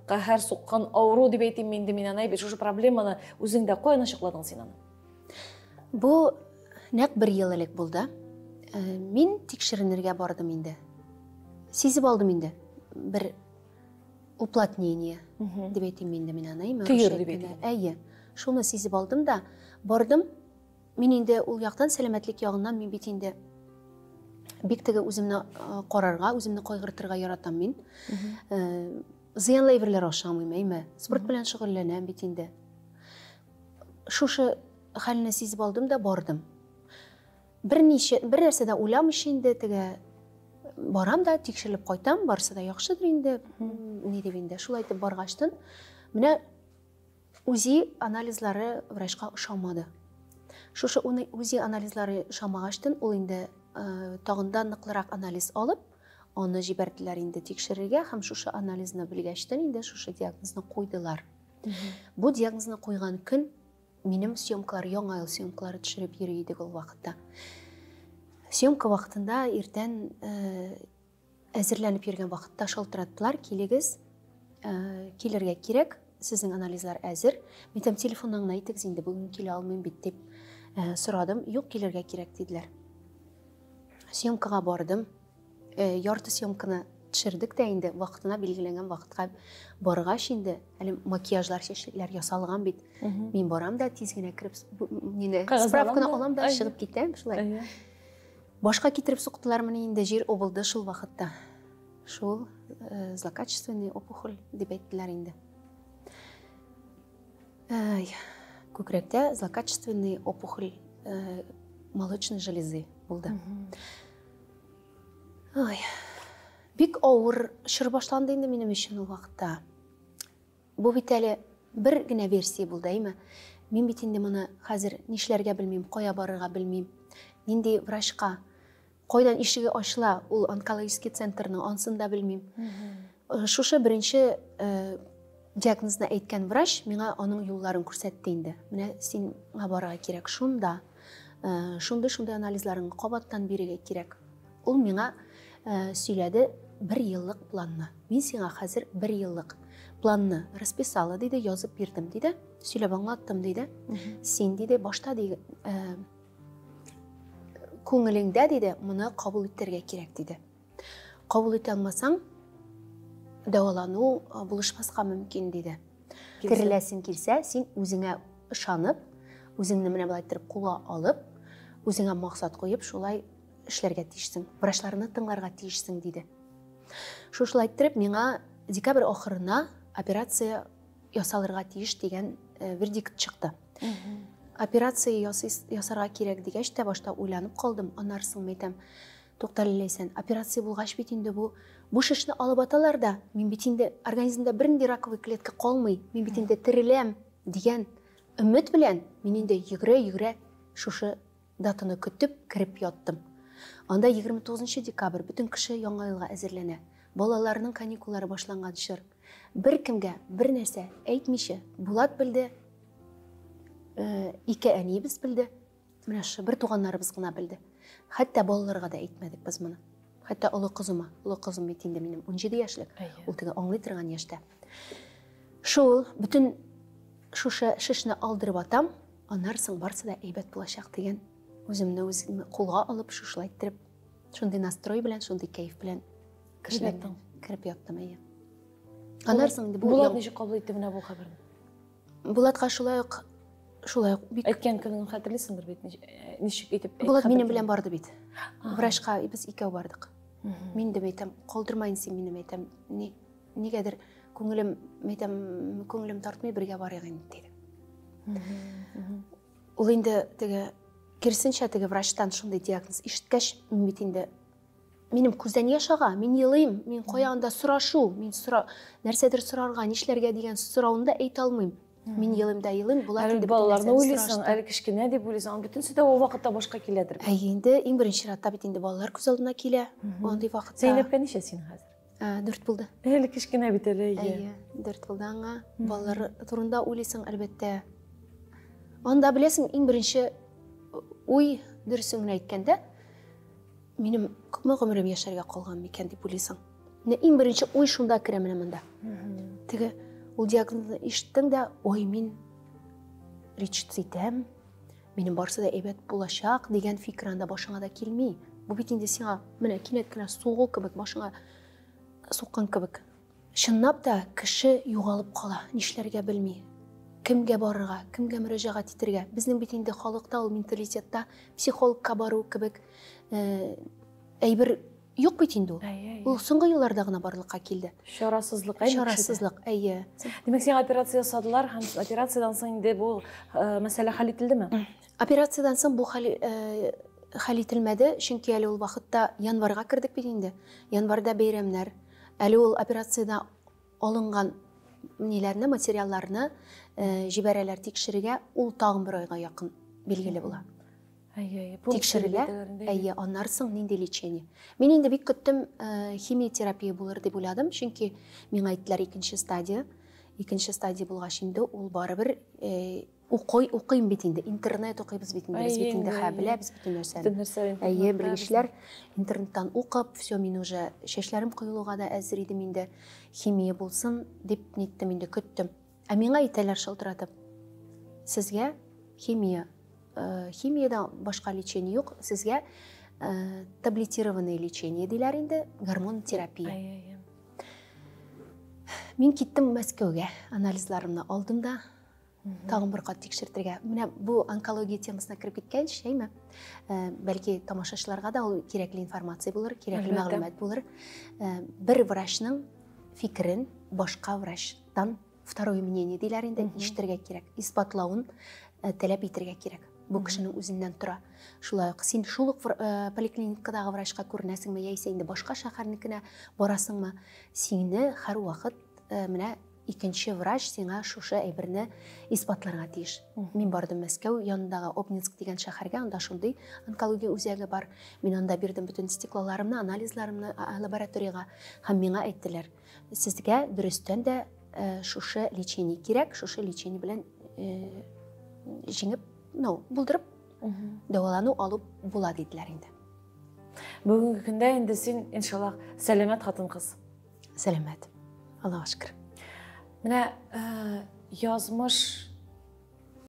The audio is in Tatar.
Каһәр суккан авыру дип әйтим инде мин аны, бит шушы проблеманы үзеңдә каян ачыкладың син аны? Бу нәкъ бер ел элек булды. Мин тикшеренергә бардым инде. Сизеп алдым инде. Бер уплотнение дип әйтим инде мин аны. Төер дип әйтим. Әйе. Шуны сизеп алдым да бардым. Мин инде ул яктан, сәламәтлек ягыннан мин бит инде бик теге үземне карарга, үземне кайгыртырга яратам мин. Зыянлы әйберләр ашамыйм, әйме. Спорт белән шөгыльләнәм бит инде. Шушы хәлне сизеп алдым да бардым. Берничә, бер нәрсә дә уйламыйча инде теге барам да тикшерелеп кайтам, барысы да яхшыдыр инде, ни дип инде. Шулай итеп баргачтын, менә УЗИ анализлары врачка ошамады. Шушы УЗИ анализлары ошамагачтын, ул инде тагын да ныклырак анализ алып, аны җибәрделәр инде тикшерергә һәм шушы анализны белгәчтен инде шушы диагнозны куйдылар. Бу диагнозны куйган көн минем съемкалар, яңа ел съемкалары төшереп йөри идек ул вакытта. Съемка вакытында иртән әзерләнеп йөргән вакытта шалтыраттылар, килегез, килергә кирәк, сезнең анализлар әзер. Мин әйтәм, телефоннан гына әйтегез инде, бүген килә алмыйм бит дип сорадым. Юк, килергә кирәк диделәр. Съемкага бардым. Ярты съемканы төшердек тә инде, вакытына билгеләнгән вакытка баргач инде, әле макияжлар, чәчлекләр ясалган бит. Мин барам да тиз генә кереп, мине справканы алам да чыгып китәм шулай. Башка китереп суктылар моны инде, җир обылды шул вакытта. Шул злокачественный опухоль дип әйттеләр инде. Күкрәктә злокачественный опухоль молочной железы булды. Ай, бик авыр чор башланды инде минем өчен ул вакытта. Бу бит әле бер генә версия булды, әйме? Мин бит инде моны хәзер нишләргә белмим, кая барырга белмим. Нинди врачка, кайдан ишеге ачыла ул онкологический центрның, ансын да белмим. Шушы беренче диагнозны әйткән врач миңа аның юлларын күрсәтте инде. Менә сиңа барырга кирәк шунда, шундый-шундый анализларыңны кабаттан бирергә кирәк. Ул миңа сөйләде бер еллык планны. Мин сиңа хәзер бер еллык планны расписала, диде, язып бирдем, диде, сөйләп аңлаттым, диде. Син, диде, башта, диде, күңелеңдә, диде, моны кабул итәргә кирәк, диде. Кабул итә алмасаң, дәвалану булышмаска мөмкин, диде. Тереләсең килсә, син үзеңә ышанып, үзеңне менә болай иттереп кулга алып, үзеңә максат куеп, шулай эшләргә тиешсең, врачларны тыңларга тиешсең, диде. Шушылай иттереп, миңа декабрь ахырына операция ясалырга тиеш дигән вердикт чыкты. Операция ясарга кирәк дигәч тә башта уйланып калдым, аннары соң әйтәм, туктале, Ләйсән, операция булгач бит инде бу шешне алып аталар да, мин бит инде организмда бернинди раковый клетка калмый, мин бит инде тереләм дигән өмет белән мин инде йөгерә-йөгерә шушы датаны көтеп кереп яттым. Анда 29 декабрь, бөтен кеше яңа елга әзерләнә. Балаларның каникуллары башланган чор. Бер кемгә бер нәрсә әйтмичә, Булат белде, ике әниебез белде, менә шушы бер туганнарыбыз гына белде. Хәтта балаларга да әйтмәдек без моны. Хәтта олы кызыма, олы кызым бит инде минем 17 яшьлек, ул теге аңлый торган яшьтә. Шул бөтен шушы шешне алдырып атам, аннары соң барысы да әйбәт булачак дигән үземне үзем кулга алып, шушылай иттереп, шундый настрой белән, шундый кәеф белән кешеләрдән кереп яттым, әйе. Аннары соң инде бу Булат ничек кабул итте менә бу хәбәрне? Булатка шулай ук, шулай ук бик Әйткән көнен хәтерлисеңдер бит, ничек итеп әйт Булат минем хәбәр белән барды бит. Врачка без икәү бардык. Мин дә әйтәм, калдырмайын син минем, әйтәм, нигәдер күңелем, әйтәм, күңелем тартмый, бергә барыйк инде, диде. Ул инде теге, киресенчә, теге врачтан шундый диагноз ишеткәч, мин бит инде, минем күздән яшь ага, мин елыйм, мин кая анда сорашу, мин нәрсәдер сорарга, нишләргә дигән сорауны да әйтә алмыйм. Мин елыйм да елыйм, Булат Әле инде бөтен балаларны нәрсәне уйлыйсың, сорашты. әле кечкенә дип уйлыйсың, аның бөтенесе дә ул вакытта башка киләдер. Әйе, инде иң беренче чиратта бит инде балалар күз алдына килә, андый вакытта. Зәйнәпкә ничә син хәзер? 4 булды. Әле кечкенә бит әле, әйе. Әйе, 4 булды аңа. Балалар турында уйлыйсың, әлбәттә. Анда беләсең, иң беренче уй, дөресен генә әйткәндә, минем күпме гомерем яшәргә калган микән дип уйлыйсың. Менә иң беренче уй шунда керә менә монда. Теге ул диагнозны ишеттең дә, ой, мин лечиться итәм, минем барысы да әйбәт булачак дигән фикер анда башыңа да килми. Бу бит инде сиңа менә кинәт кенә сугу кебек, башыңа суккан кебек. Чынлап та кеше югалып кала, нишләргә белми. Кемгә барырга, кемгә мөрәҗәгать итергә? Безнең бит инде халыкта ул менталитетта психологка бару кебек әйбер юк бит инде ул. Ул соңгы елларда гына барлыкка килде. Чарасызлык, әйе. Чарасызлык, әйе. Димәк, сиңа операция ясадылар һәм операциядән соң инде бу мәсьәлә хәл ителдеме? Операциядән соң бу хәл хәл ителмәде, чөнки әле ул вакытта январьга кердек бит инде. Январьда бәйрәмнәр. Әле ул операциядә алынган ниләрне, материалларны җибәрәләр тикшерергә, ул тагын бер айга якын билгеле була. Әйе, тикшерелә. Әйе, аннан соң нинди лечение. Мин инде бик көттем, химиотерапия булыр дип уйладым, чөнки миңа әйттеләр икенче стадия. Икенче стадия булгач инде ул барыбер укый, укыйм бит инде, интернет укыйбыз бит инде, без бит инде хә беләбез бөтен нәрсәне. Әйе, белгечләр интернеттан укып, все, мин уже чәчләрем коелуга да әзер идем инде, химия булсын дип ниттем инде, көттем. Ә миңа әйтәләр шалтыратып, сезгә химия, химияда башка лечение юк, сезгә таблетированное лечение диләр инде, гормон терапия. Мин киттем Мәскәүгә, анализларымны алдым да, тагын бер кат тикшертергә. Менә бу онкология темасына кереп киткәнч, әйме? Бәлки тамашачыларга да ул кирәкле информация булыр, кирәкле мәгълүмат булыр. Бер врачның фикерен башка врачтан второе мнение диләр инде, ишетергә кирәк, исбатлавын таләп итергә кирәк. Бу кешенең үзеннән тора. Шулай ук син шул ук поликлиникадагы врачка күренәсеңме, яисә инде башка шәһәрнекенә барасыңмы, сине һәрвакыт менә икенче врач сиңа шушы әйберне исбатларга тиеш. Мин бардым Мәскәү янындагы Обнинск дигән шәһәргә, анда шундый онкология үзәге бар. Мин анда бирдем бөтен стеклоларымны, анализларымны лабораториягә һәм миңа әйттеләр, сезгә дөрестән дә шушы лечение кирәк, шушы лечение белән җиңеп, ну, булдырып, дәвалану алып була диделәр инде. Бүгенге көндә инде син, иншаллаһ, сәламәт хатын-кыз. Сәламәт. Аллаһка шөкер. Менә язмыш